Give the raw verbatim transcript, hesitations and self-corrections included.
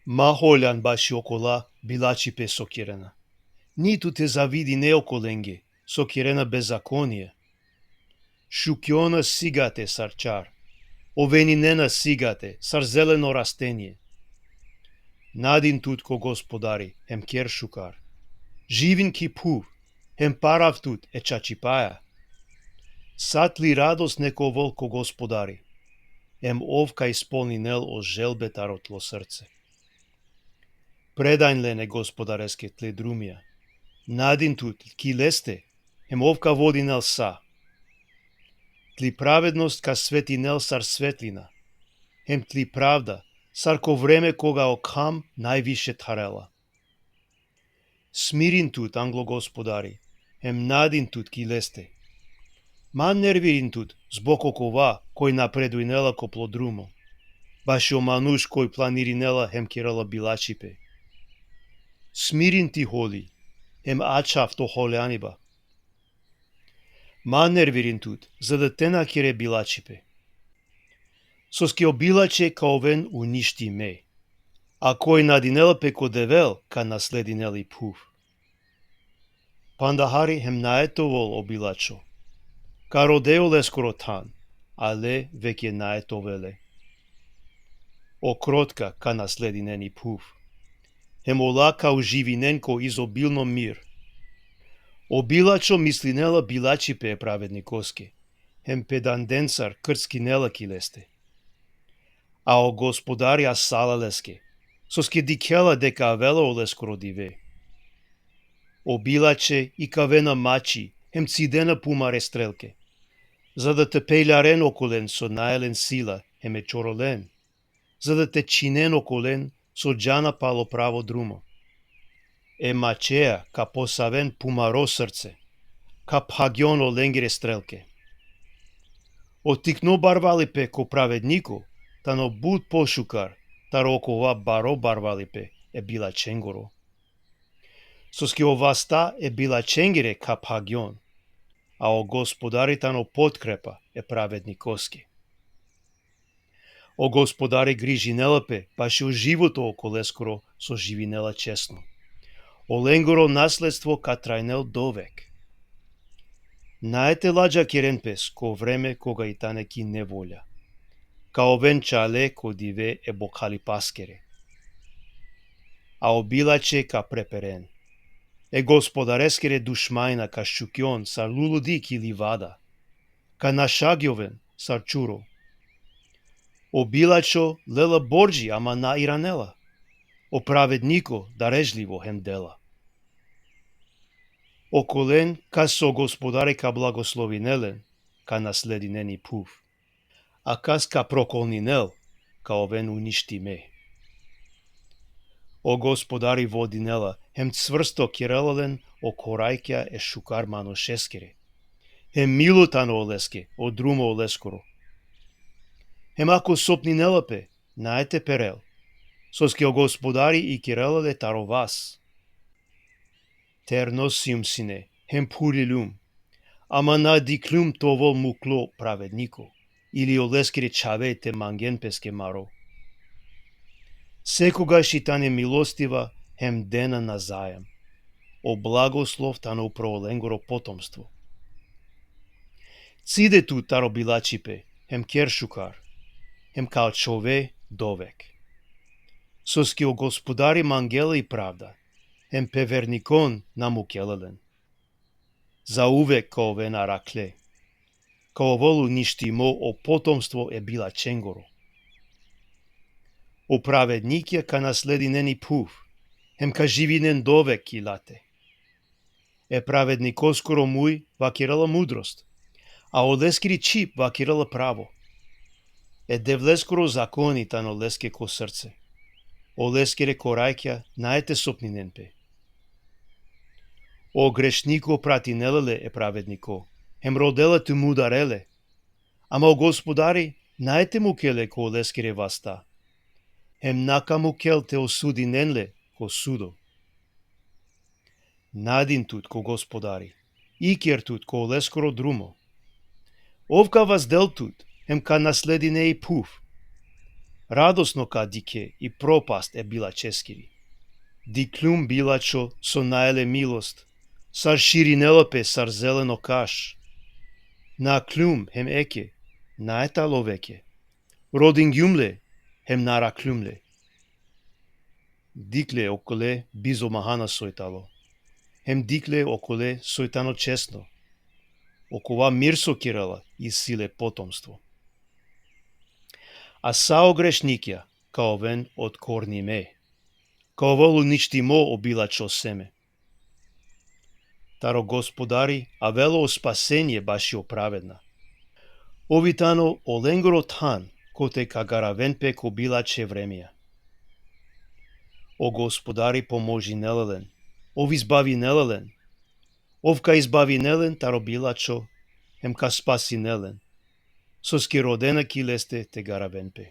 Ma holjan baši okola bilačhipe so kerena, nitu te zavidine okolenge so kerena bezakonie. Šukjona sigate sar čar, oveninena sigate sar zeleno rastenie. Nadin tut ko Gospodari, hem ker šukar. Živin ki phuv, hem parav tut e čačipaja. Sa tli radost nek ovel ko Gospodari, hem ov ka ispolninel o želbe taro tlo srce. Predajn len e Gospodareske tle drumija. Nadin tut ki leste, hem ov ka vodinel sa. Tli pravednost ka svetinel sar svetlina, hem tli pravda sar ko vreme koga o kham najviše tharela. Smirin tut anglo Gospodari, hem nadin tut ki leste. Ma nervirin tut zbog okova koj napredujnela ko plo drumo, bašo manuš koj planirinela hem kerela bilačhipe. Smirin ti holi, hem ačhav to holjaniba. Ma nervirin tut, za da te na kere bilačhipe. Soske o bilačhe ka oven uništime, a koj nadinela pe ko Devel ka nasledinel i phuv. Panda hari hem nae te ovel o bilačho. Ka rode oleskoro than, ale veke nae te ovel le. O krotka ka nasledinen i phuv, hem ola ka uživinen ko izobilno mir. O bilačho mislinela bilačhipe e pravednikoske, hem pedandencar krckinela ki leste. A o Gospodari asala leske, soske dikhela deka avela oleskoro dive. O bilačhe ikavena mači, hem cidena pumare strelke, za da te peljaren okolen so nae len sila, hem e čorolen, za da te čhinen okolen so džana palo pravo drumo. E mačea ka posaven pumaro srce, ka phagjon olengere strelke. O tikno barvalipe ko pravedniko tano but pošukar taro okova baro barvalipe e bilačhengoro. Soske o vasta e bilačhengere ka phagjon, a o Gospodari tano potkrepa e pravednikoske. O Gospodari grižinela pe bašo životo okoleskoro so živinela česno. Olengoro nasledstvo ka trajnel dovek. Nae te ladžakeren pes ko vreme koga i tane ki nevolja. Ka oven čale ko dive e bokhalipaskere. A o bilačhe ka preperen. E Gospodareskere dušmajna ka šukjon sar luludi ki livada. Ka našagjoven sar čuro. O bilačho lela bordži, ama na iranela. O pravedniko darežlivo hem dela. Okolen kas o Gospodari ka blagoslovinel len, ka nasledinen i phuv. A kas ka prokolninel, ka oven uništime. O Gospodari vodinela, hem cvrsto kerela len o korajkja e šukar manušeskere. Hem milo tano oleske o drumo oleskoro. Hem ako sopninela pe, nae te perel, soske o Gospodari ikerela le taro vas. Terno sijum sine, hem phuriljum, ama na dikhljum te ovel muklo pravedniko, ili oleskere čhave te mangen peske maro. Sekogaš i tane milostiva hem dena na zajam. O blagoslov tano upro olengoro potomstvo. Cide tut taro bilačhipe, hem ker šukar, hem ka ačhove dovek. Soske o Gospodari mangela i pravda, hem pe vernikon na mukela len. Zauvek ka oven arakhle. Ka ovel uništimo o potomstvo e bilačhengoro. O pravednikja ka nasledinen i phuv, hem ka živinen dovek ki late. E pravednikoskoro muj vakerela mudrost, a oleskiri čhib vakerela pravo. E Devleskoro zakoni tano leske ko srce. Oleskere korajkja nae te sopninen pe. O grešniko pratinela le e pravedniko, hem rodela te mudarel le. Ama o Gospodari nae te mukel le ko oleskere vasta, hem na ka mukel te osudinen le ko sudo. Nadin tut ko Gospodari, iker tut ko oleskoro drumo. Ov ka vazdel tut, hem ka nasledine i phuv. Radosno ka dikhe i propast e bilačeskiri. Dikhlum bilačo so naele milost, sar širinela pe sar zeleno kaš. Nakhlum hem eke, nae talo veke. Rodingjum le, hem narakhlum le. Dikhle okole bizo mahana soj talo. Hem dikhle okole soj tano česno. Okova mir so kerela isi le potomstvo. A sa o grešnikja ka oven otkornime. Ka ovel uništimo o bilačo seme. Taro Gospodari avela o spasenje bašo pravedna. Ov i tano olengoro than kote ka garaven pe ko bilače vremija. O Gospodari pomožinela len, ov izbavinela len. Ov ka izbavinel len taro bilačo, hem ka spasinel len. Soske rodena ki leste te garaven pe.